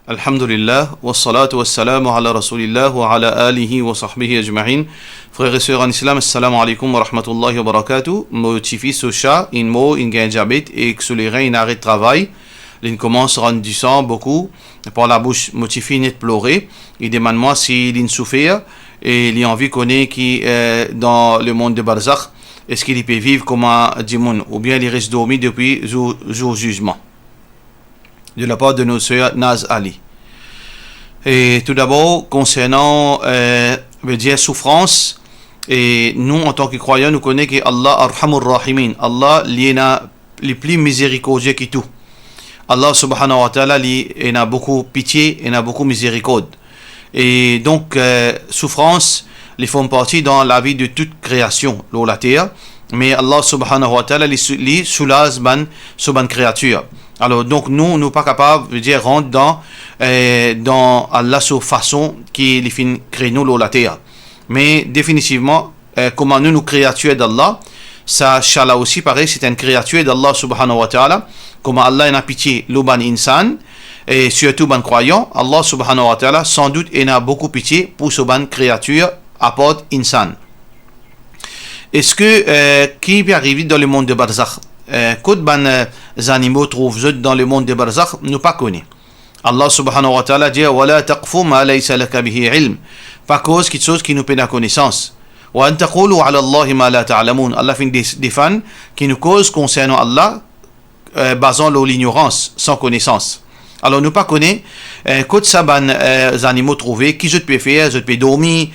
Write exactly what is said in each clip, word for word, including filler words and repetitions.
Alhamdulillah, wassalatu wassalamu ala Rasoulillah wa ala alihi wa sahbihi ajmain. Frer e ser an Islam, assalamu alaikum wa rahmatullahi wa barakatuh. Mo tifi Sosha inn mor, inn gagn diabet ek so lerin inn aret travay. Linn koumans rann disan boukou par labous. Mo tifi net plore. Li demann mwa si linn soufer e li anvi kone ki, eh, dan lemond de barzakh, eski li pe viv kouma dimoun oubien li res dormi depi zour, zour zizman. De la part de nos sœurs Naz Ali. E toudabor, konsernan, eh, vedir soufrans, e nou, antan ki krwayan, nou kone ki Allah Arhamur Rahimin, Allah, li ena, li pli mizerikordie ki tou. Allah Subhanahu wa Ta'ala, li ena boukou pitie, ena boukou mizerikord. E donk, eh, soufrans, li form parti dan lavi de tout kreasion lor later, me Allah Subhanahu wa Ta'ala, li sou-, li soulaz bann, so bann kreatir. Alor, donk, nou, nou pa kapav, vedir, rant dan, eh, dan Allah so fason ki li finn kre nou lor later. Me definitivman, eh, kouma nou, nou kreatir d'Allah, sa, sa la osi parey, se enn kreatir d'Allah Subhanahu wa Ta'ala. Kouma Allah ena pitie lor bann insan, e sirtou bann krwayan, Allah Subhanahu wa Ta'ala, sandout, ena boukou pitie pou so bann kreatir apar insan. Eski, eh, ki pe arive dan lemond de barzakh? Eh, kot bann, eh, zanimo trouv zot dan lemond de barzakh, nou pa kone. Allah Subhanahu wa Ta'ala dir, "Wa la taqfu ma laysa laka bihi ilm." Pa koz kiksoz ki nou pena konesans. "Wa an taqulu ala Allahi ma la ta'lamun." Allah finn de-, defann ki nou koz konsernan Allah, eh, bazan lor lignorans, san konesans. Alor, nou pa kone, eh, kot sa bann, eh, zanimo trouve, ki zot pe fer, zot pe dormi,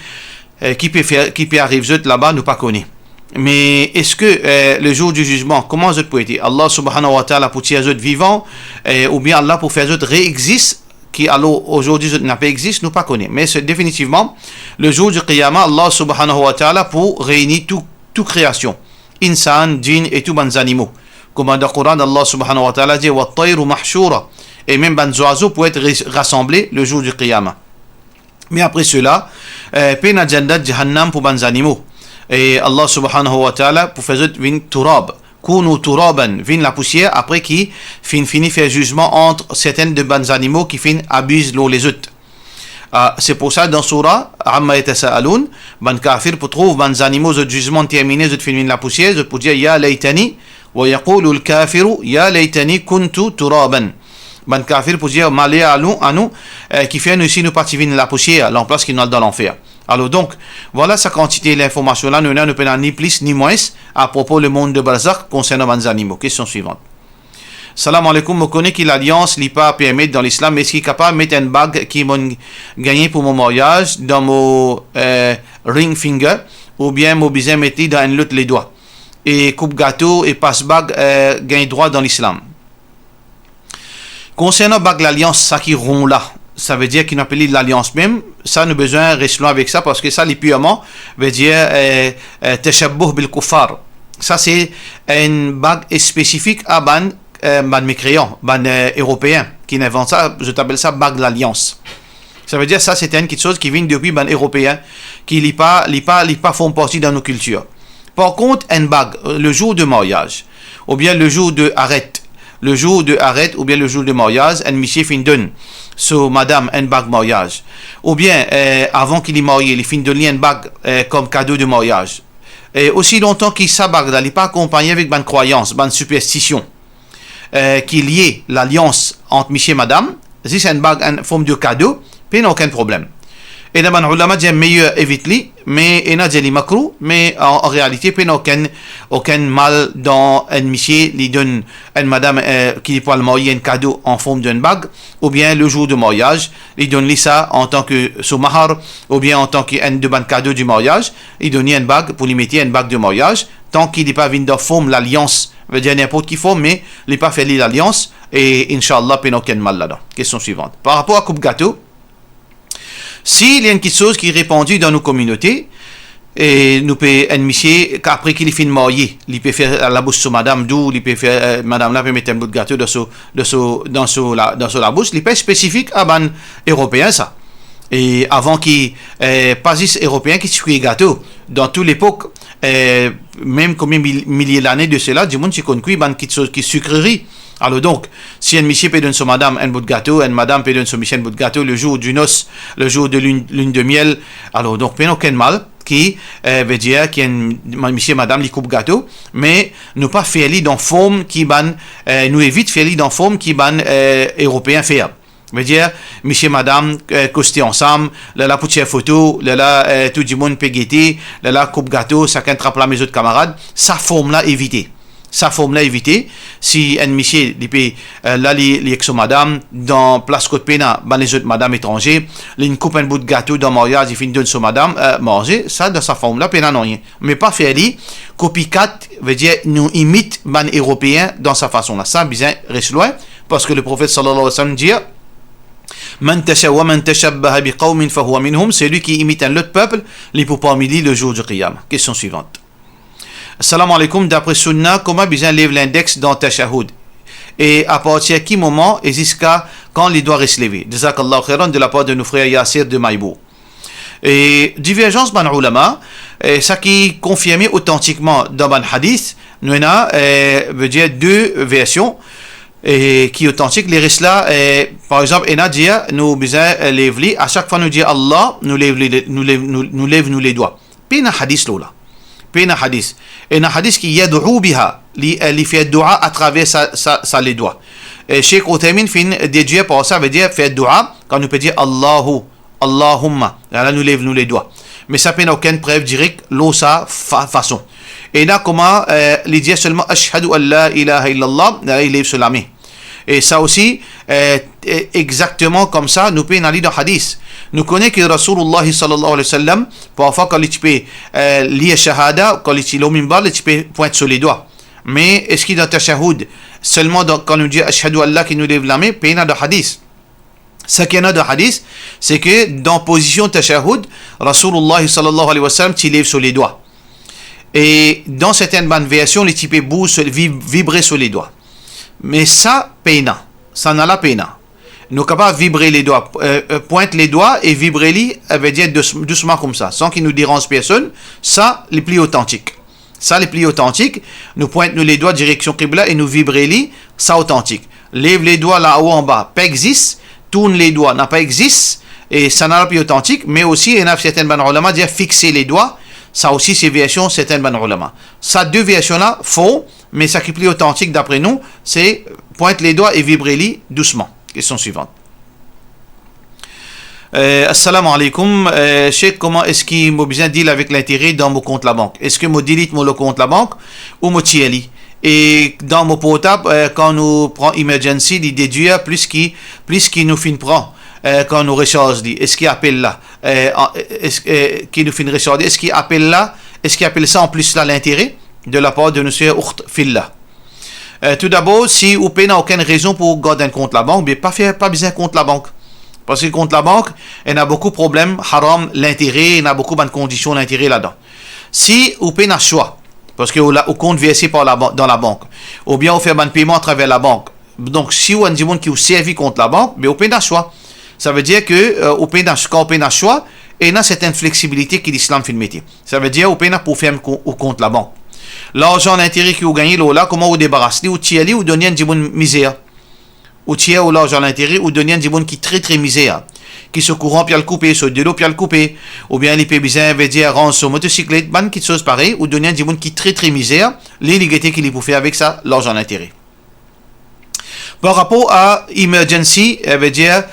eh, ki pe fer, ki pe ariv zot laba, nou pa kone. Me eski, eh, le zour di zizman, kouma zot pou ete? Allah Subhanahu wa Ta'ala pou tir zot vivan, eh, oubien Allah pou fer zot reegzis, ki alor azordi zot napa egzis, nou pa kone. Me se definitivman, le zour di Qiyama, Allah Subhanahu wa Ta'ala pou reyni tou, tou kreasion, insan, djinn e tou bann zanimo. Kouma dan Koran, Allah Subhanahu wa Ta'ala dir, "Wa tayru mahshura." E mem bann zwazo pou et res-, rasanble le zour di Qiyama. Me apre sela, eh, pena jandat jahannam pou bann zanimo. E Allah Subhanahu wa Ta'ala pou fer zot vinn turab. "Kunu turaban", vinn lapousier, apre ki finn fini fer zizman ant sertin de bann zanimo ki finn abiz lor lezot. Ah, se pou sa, dan soura Amma yatasaalun, bann kafir pou trouv bann zanimo, zot zizman termine, zot finn vinn lapousier, zot pou dir, "Ya laytani," wa yaqulu al-kafiru, "Ya laytani kuntu turaban." Bann kafir pou dir, "Maler a nou, a nou, eh, kifer nou osi nou pa ti vinn lapousier, lanplas ki nou al dan lanfer." Alor donk, vwala sa kantite linformasion la, nou ena, nou pena ni plis ni mwins apropo lemond de barzakh konsernan bann zanimo. Kestion swivan. Salam aleykoum, mo kone ki lalians li pa permet dan Lislam, me eski kapav met enn bag ki monn gagne pou mo maryaz dan mo, eh, ring finger, oubien mo bizin met li dan enn lot ledwa? E koup gato e pas bag, eh, gagn drwa dan Lislam? Konsernan bag lalians, sa ki ron la, savedir ki nou apel li lalians mem, sa nou bizin res lwin avek sa, parski sa li pirman, vedir, eh, eh, tashabbuh bil kuffar. Sa se enn bag spesifik a bann, eh, bann mekreyan, bann, eh, Eropeen ki inn invant sa, zot apel sa bag lalians. Savedir sa se enn kiksoz ki vinn depi bann Eropeen, ki li pa, li pa, li pa form parti dan nou kiltir. Par kont, enn bag, eh, le zour de maryaz, oubien le zour de aret, le zour de aret oubien le zour de maryaz, enn misie finn donn so madam enn bag maryaz, oubien, eh, avan ki li marye, li finn donn li enn bag, eh, kom kado de maryaz. E osi lontan ki sa bag la, li pa akonpagne avek bann krwayans, bann siperstision, eh, ki lie lalians ant misie madam, zis enn bag, enn form de kado, pena okenn problem. Ena bann oulama dir meyer evit li, me ena dir li makrouh, me an, an realite, pena okenn, okenn mal dan enn misie, li donn enn madam, eh, ki li pou al marye enn kado an form d'enn bag, oubien le zour de maryaz, li donn li sa antan ki so mahar, oubien antan ki enn de bann kado di maryaz, li donn li enn bag pou li mete enn bag de maryaz, tanki li pa vinn dan form lalians, vedir ninport ki form, me li pa fer li lalians, e inshallah, pena okenn mal ladan. Kestion swivan. Par rapor a koup gato, si li enn kiksoz ki repandi dan nou kominote, e nou pe, enn misie, apre ki li finn marye, li pe fer labous so madam, dou li pe fer, eh, madam la pe met enn bout gato dan so, dan so, dan so la, dan so labous, li pa spesifik a bann Eropeen sa. E avan ki, eh, pa zis Eropeen ki ti kwi gato, dan tou lepok, eh, mem konbien mil-, milie lane de sela, dimoun ti konn kwi bann kiksoz ki sikreri, Alor donk, si enn misie pe donn so madam enn bout gato, enn madam pe donn so misie enn bout gato, le jour du noce, le jour de lune, lune de miel, alor donk, pena okenn mal ki, eh, vedir ki enn misie madam li koup gato, me nou pa fer li dan form ki bann, eh, nou evit fer li dan form ki bann, eh, Eropeen fer. Vedir, misie madam, eh, koste ansam, lerla pou tir foto, lerla, eh, tou dimoun pe gete, lerla koup gato, sakenn trap lame zot kamarad, sa form la evite. Sa form la evite. Si enn misie, li pe, eh, la li, li ek so madam, dan plas kot pena bann lezot madam etranze, li'nn koup enn bout gato dan maryaz, li finn donn so madam, eh, manze, sa dan sa form la pena nanye. Me pa fer li copycat, vedir nou imit bann Eropeen dan sa fason la. Sa bizin res lwin, parski Leprofet sallallahu alayhi wa sallam dir, "Man tasha-, wa man tashabbaha bi qawmin fahuwa minhum", selwi ki imit enn lot pep, li pou parmi li le jour du qiyamah. Kestion swivant. Salam alaikum, dapre sunna, kouma bizin lev lindex dan tashahhud? E apartir ki moman e ziska kan li dwa res leve? Jazakallahu khairan, de la part de nou frer Yasir de Maibou. E diverzans bann oulama, e sa ki konfirme otantikman dan bann hadis, nou ena, e, vedir de version, e, ki otantik. Leres la, e, par exanp, ena dir nou bizin, e, lev li, a sak fwa nou dir Allah, nou lev li, nou lev, nou, nou lev nou ledwa. Pena hadis lor la. Pena hadis. Ena hadis ki yad'u biha, li, e, li fer dua atraver sa, sa, sa ledwa. E Sheikh Uthaymin finn dedwir par sa, vedir fer dua, kan nou pe dir Allahu, Allahumma, lerla nou lev nou ledwa. Me sa pena okenn prev direk lor sa fa-, fason. Ena kouma, e, li dir selman, "Ashhadu an la ilaha illallah", lerla li lev so lame. E sa osi, e, e, exakteman koumsa, nou pena li dan hadis. Nou kone ki Rasoulullah sallallahu alayhi wa sallam, parfwa kan li ti pe, e, lir shahada, kan li ti lor minbar, li ti pe pwint so ledwa. Me eski dan tashahhud, selman dan, kan nou dir "Ashhadu an la" ki nou lev lame? Pena dan hadis. Sa ki ena dan hadis, se ki dan pozision tashahhud, Rasoulullah sallallahu alayhi wa sallam ti lev so ledwa. E dan sertenn bann version, li ti pe bouz so, vi-, vibre so ledwa. Me sa pena, sa nala pena. Nou kapav vibre ledwa, e, e, pwint ledwa e vibre li, e, vedir dous-, dousman koumsa, san ki nou deranz personn, sa li pli otantik. Sa li pli otantik, nou pwint nou ledwa direksion kibla e nou vibre li, sa otantik. Lev ledwa lao anba, pa exis, tourn ledwa, napa exis, e sa nala pli otantik, me osi, ena sertenn bann oulama dir fixe ledwa, sa osi se version sertenn bann oulama. Sa de version la for, me sa ki pli otantik dapre nou, se pwint ledwa e vibre li dousman. Kestion swivant. Eh, assalamu alaikum. Eh, Sheikh, kouma eski mo bizin deal avek lintere dan mo kont labank? Eski mo delete mo lo kont labank ou mo tir li? E dan mo portab, eh, kan nou pran emergency, li dedwir plis ki, plis ki nou finn pran, eh, kan nou resarz li. Eski apel la, eh, an, es-, eh, ki nou finn resarz li, eski apel la, eski apel sa anplis la lintere? De lapar de nou ser Ukht Fillah. Eh, toudabor, si ou pena okenn rezon pou gard enn kont labank, be pa fer, pa bizin kont labank. Parski kont labank, ena boukou problem, haram, lintere, ena boukou bann kondision lintere ladan. Si ou pena swa, parski ou la, ou kont verse par laban-, dan labank, oubien ou fer bann peyman atraver labank, donk si ou enn dimoun ki ou servi kont labank, be ou pena swa. Savedir ki, eh, ou pena, kan ou pena swa, ena sertenn fleksibilite ki Lislam finn mete. Savedir ou pena pou ferm ko-, ou kont labank. Larzan lintere ki ou gagne lor la, kouma ou debaras li, ou tir li, ou donn li enn dimoun mizer. Ou tir ou larzan lintere, ou donn li enn dimoun ki tre, tre mizer. Ki so kouran pe al koupe, so delo pe al koupe, oubien li pe bizin, vedir, ranz so motosiklet, bann kitsoz parey, ou donn li enn dimoun ki tre, tre mizer, li, li gete ki li pou fer avek sa larzan lintere. Par rapor a emergency, eh, vedir,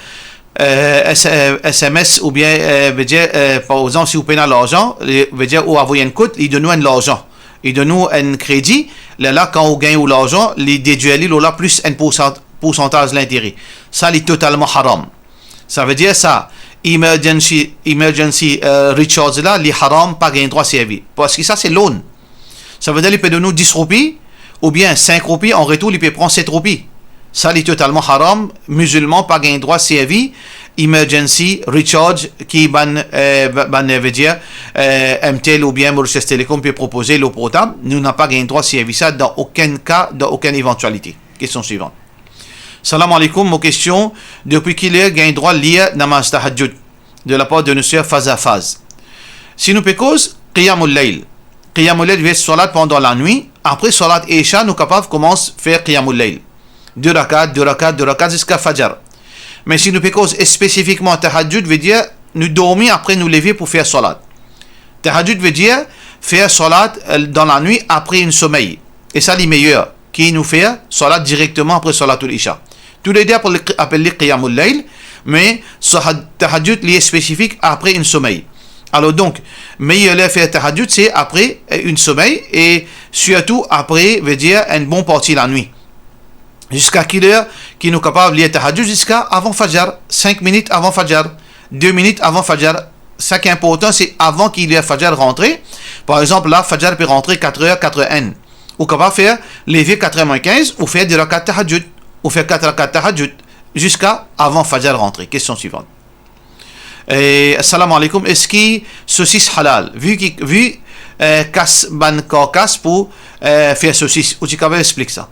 eh, S-, eh, S M S oubien, eh, vedir, eh, par exanp, si ou pena larzan, li, vedir, ou avoy enn kot, li donn ou enn larzan. Li donn ou enn kredi, lerla kan ou gagn ou larzan, li dedwir li lor la plis enn poursan-, poursantaz lintere. Sa, li totalman haram. Savedir sa, emergency, emergency, eh, recharge la, li haram, pa gagn drwa servi. Parski sa, se loan. Savedir li pe donn ou dis roupi, oubien sink roupi, an retour li pe pran set roupi. Sa, li totalman haram, mizilman pa gagn drwa servi emergency recharge ki bann, eh, ba-, bann, eh, vedir, eh, M T L oubien Mauritius Telecom pe propoze lor portab, nou napa gagn drwa servi sa dan okenn ka, dan okenn evantialite. Kestion swivant. Salam alaikum, mo kestion, depi ki ler gagn drwa lir namaz tahajjud? De lapar de nou ser Faza Faz. Si nou pe koz Qiyamul Layl, Qiyamul Layl, veer salat pandan lanwit, apre salat Isha, nou kapav koumans fer Qiyamul Layl. De rakat, de rakat, de rakat ziska fajar. Me si nou pe koz spesifikman tahajjud, vedir nou dormi apre nou leve pou fer salat. Tahajjud vedir fer salat, eh, dan lanwit apre enn somey. E sa li meyer ki nou fer salat direkteman apre salatul isha. Toulede apel, apel li qiyamul layl, me sahad-, tahajjud li spesifik apre enn somey. Alor donk, meyer ler fer tahajjud se apre, eh, enn somey e sirtou apre, vedir enn bon parti lanwit. Ziska ki ler ki nou kapav lir tahajjud? Ziska avan fajar, sink minit avan fajar, de minit avan fajar. Sa ki inportan, se avan ki ler fajar rantre. Par exanp, la, fajar pe rantre katr er, katr er enn. Ou kapav fer, leve katr er mwin kinz, ou fer de rakat tahajjud, ou fer kat rakat tahajjud, ziska avan fajar rantre. Kestion swivan. Eh, assalamu alaikum, eski sosis halal? Vi ki, vi, eh, kas bann karkas pou, eh, fer sosis, ou ti kapav explik sa?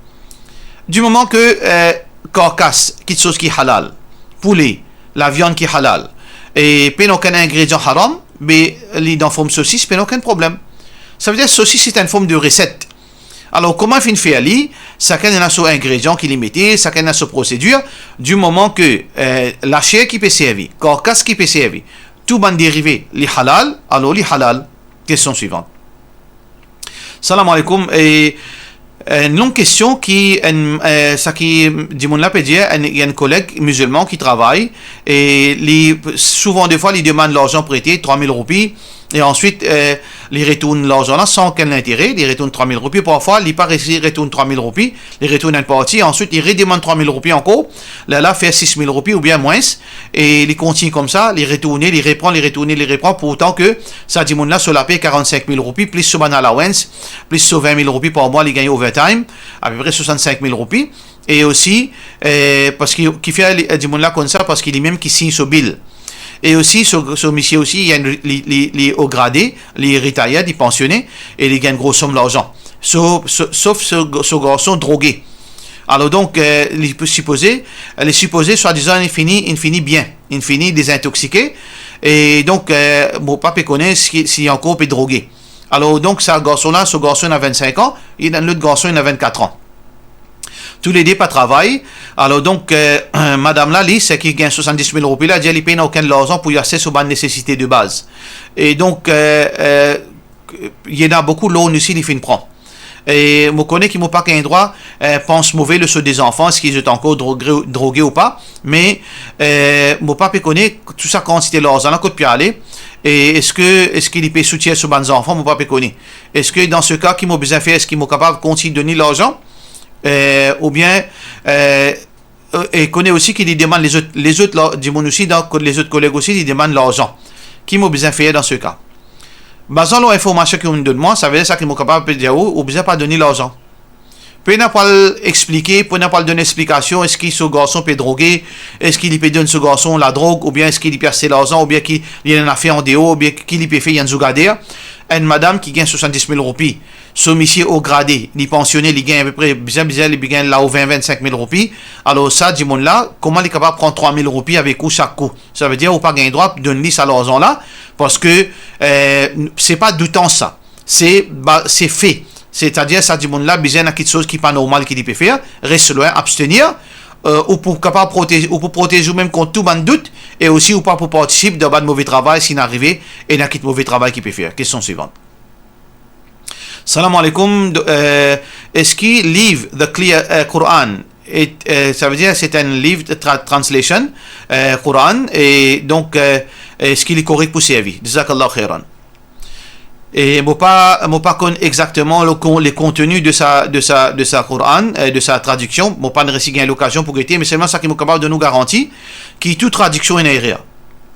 Di moman ke, eh, karkas, kitsoz ki halal, poule, laviann ki halal, e pena okenn ingredian haram, be li dan form sosis, pena okenn problem. Savedir sosis se enn form de reset. Alor, kouma finn fer li? Sakenn ena so ingredian ki li mete, sakenn ena so prosedir. Di moman ke, eh, laser ki pe servi, karkas ki pe servi, tou bann derive, li halal, alor li halal. Kestion swivan. Salam alaikum. E, eh, enn long kestion ki, enn, eh, sa ki dimoun la pe dir, enn, enn koleg mizilman ki travay, e li, souvan defwa, li demann larzan prete, trwa mil roupi, e answit, eh, li retourn larzan la san okenn lintere, li retourn trwa mil roupi. Parfwa, li pa resi retourn trwa mil roupi, li retourn enn parti, answit li redemann trwa mil roupi ankor, lerla fer sis mil roupi oubien mwins, e li kontign koumsa, li retourne, li repran, li retourne, li repran, pourtan ke sa dimoun la, so lape karannsink mil roupi, plis so bann allowance, plis so vin mil roupi par mwa, li gagn overtime, apepre swasannsink mil roupi. E osi, eh, parski, kifer li, dimoun la konn sa, parski limem ki sign so bill. E osi, so, so misie osi, li, li, li, li o grade, li retired, li pansione, e li gagn gro som larzan. So, so, sof so, so garson droge. Alor donk, eh, li sipoze, li sipoze, swadizan, li fini, li fini bien, li fini dezintoksike. E donk, eh, mo pa pe kone si, si li ankor pe droge. Alor donk, sa garson la, so garson ena vennsink an, e lot garson ena vennkat an. Toulede pa travay. Alor donk, eh, madam la, li, seki gagn swasanndis mil roupi la, dir li pena okenn larzan pou li aste so bann nesesite de baz. E donk, eh, eh, ena boukou loan osi li finn pran. E mo kone ki mo pa gagn drwa, eh, pans move lor so de zanfan, eski zot ankor droge, droge ou pa, me, eh, mo pa pe kone tou sa kantite larzan la kot pe ale, e eski, eski li pe soutir so bann zanfan, mo pa pe kone. Eski dan se ka ki mo bizin fer, eski mo kapav kontign donn li larzan? Eh, oubien, eh, eh, e kone osi ki li demann lezot, lezot la, dimoun osi, dan kot lezot koleg osi, li demann larzan. Ki mo bizin fer dan se ka? Bazan lor informasion ki ou'nn donn mwa, savedir sa ki mo kapav pe dir ou, ou bizin pa donn li larzan. Pena pou al explike, pena pou al donn explikasion, eski so garson pe droge, eski li pe donn so garson ladrog, oubien eski li pe aste larzan, oubien ki li ena enn afer andeor, oubien ki li pe fer, li enn zougader. Enn madam ki gagn swasanndis mil roupi, so misie o grade, li pansione, li gagn apepre, bizin, bizin, li pe gagn lao vin, vennsink mil roupi. Alor sa dimoun la, kouma li kapav pran trwa mil roupi avek ou sak kou? Savedir ou pa gagn drwa donn li sa larzan la, parski, eh, se pa doutans sa. Se, ba, se fe. Setadir sa dimoun la bizin ena kitsoz ki pa normal ki li pe fer, res lwin, abstenir, eh, ou pou kapav protez, ou pou protez oumem kont tou bann dout, e osi ou pa pou partisip dan bann move travay si inn arive ena kit move travay ki pe fer. Kestion swivan. Salam alaikum. Do, eh, eski liv The Clear, eh, Quran, et, eh, savedir se enn liv de tra-, translation, eh, Quran, e donk, eh, eski li korek pou servi? Jazakallah khairan. E mo pa, mo pa konn exakteman le kon-, le konteni de sa, de sa, de sa Quran, eh, de sa tradiksion. Mo pa'nn resi gagn lokazion pou gete, me selman sa ki mo kapav donn ou garanti, ki tou tradiksion ena erer.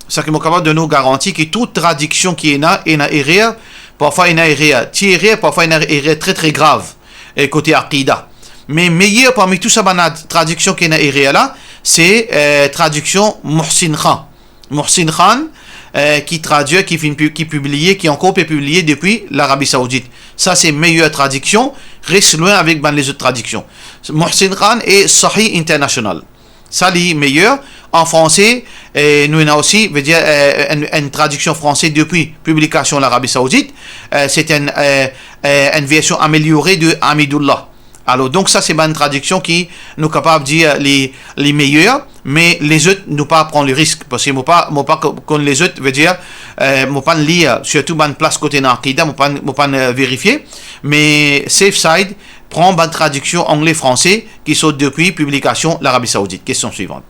Sa ki mo kapav donn ou garanti, ki tou tradiksion ki ena, ena erer, parfwa ena erer ti erer, parfwa ena erer tre, tre grav, eh, kote akida. Me meyer parmi tou sa bann tradiksion ki ena erer la, se, eh, tradiksion Muhsin Khan. Muhsin Khan, eh, ki tradwir, ki finn pi-, ki pibliye, ki ankor pe pibliye depi Larabi Saoudit. Sa se meyer tradiksion, res lwin avek bann lezot tradiksion. Muhsin Khan e Sahih International. Sa li meyer. An franse, eh, nou ena osi, vedir, eh, enn, enn tradiksion franse depi piblikasion Larabi Saoudit, eh, se enn, eh, eh, enn version ameliore de Hamidullah. Alor, donk sa se bann tradiksion ki nou kapav dir li, li meyer, me lezot nou pa pran le risk, parski mo pa, mo pa ko-, konn lezot, vedir, eh, mo pa'nn lir, sirtou bann plas kot ena akida, mo pa'nn, mo pa'nn, eh, verifie, me safe side, pran bann tradiksion angle, franse, ki sort depi piblikasion Larabi Saoudit. Kestion swivan.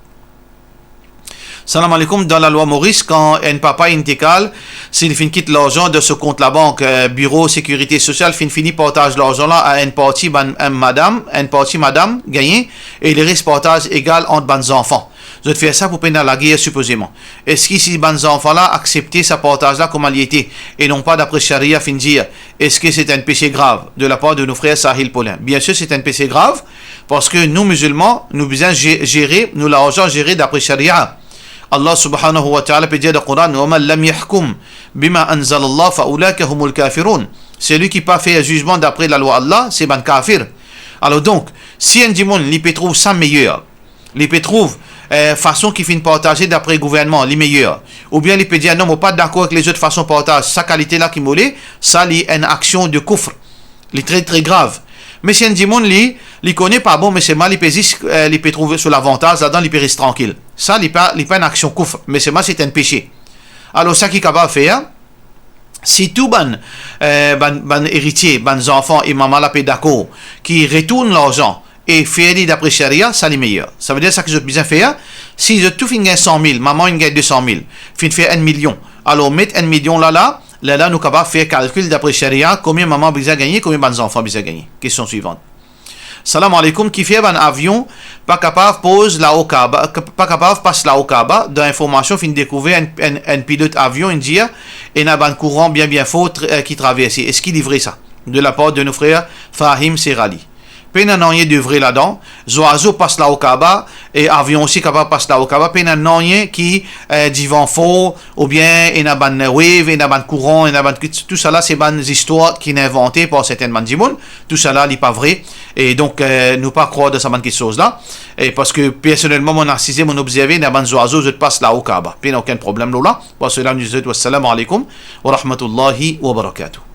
Salam aleykoum, dan lalwa Moris, kan enn papa inn dekal, si li finn kit larzan dan so kont labank, eh, biro sekirite sosial finn fini partaz larzan la a enn parti bann, enn madam, enn parti madam gagne, e leres partaz egal ant bann zanfan. Zot fer sa pou pena lager, sipozeman. Eski si bann zanfan la aksepte sa partaz la kouma li ete, e non pa dapre sharia finn dir, eski se enn pese grav de lapar de nou frer Sahil Paulin? Biensir, se enn pese grav, parski nou, mizilman, nou bizin ze-, zere nou larzan, zere dapre sharia. Allah subhanahu wa ta'ala pe dir dan Koran, "Wa man lam yahkum bima anzalallah fa ulaika humul kafirun." Selwi ki pa fer zizman dapre lalwa Allah, se bann kafir. Alor donk, si enn dimoun, li pe trouv sa meyer, li pe trouv, eh, fason ki finn partaze dapre gouvernman, li meyer, oubien li pe dir, "Non, mo pa dakor ek lezot fason partaz, sa kalite la ki mo le," sa li enn aksion de koufr. Li tre, tre grav. Me si enn dimoun, li, li kone pa bon, me selman li pe zis, eh, li pe trouv so lavantaz ladan, li pe res trankil. Sa, li pa, li pa enn aksion koufr, me selman se enn pese. Alor, sa ki kapav fer, si tou bann, eh, bann, bann eritie, bann zanfan e mama la pe dakor ki retourn larzan e fer li dapre sharia, sa li meyer. Savedir sa ki zot bizin fer, si zot tou finn gagn san mil, mama inn gagn de san mil, finn fer enn milion, alor met enn milion la, la, lerla nou kapav fer kalkil dapre sharia, konbien mama bizin gagne, konbien bann zanfan bizin gagne. Kestion swivan. Salam aleykoum, kifer bann avion pa kapav poz lao Kaaba, pa kapav pas lao Kaaba? Dan informasion finn dekouver enn, enn, enn pilot avion inn dir ena bann kouran bien, bien for tr-, eh, ki traverse. Eski li vre sa? De lapar de nou frer Fahim Serali. Pena nanye de vre ladan. Zwazo pas lao Kaaba, e avion osi kapav pas lao Kaaba. Pena nanye ki, eh, divan for, oubien ena bann wave, ena bann kouran, ena bann, tousala se bann zistwar ki inn invante par sertenn bann dimoun. Tousala li pa vre. E donk, eh, nou pa krwar dan sa bann kiksoz la. E parski personelman, mo'nn asize, mo'nn obzerve, ena bann zwazo, zot pas lao Kaaba. Pena okenn problem lor la. Par sela, nou dir zot, wassalamu aleykoum wa rahmatullahi wa barakatuh.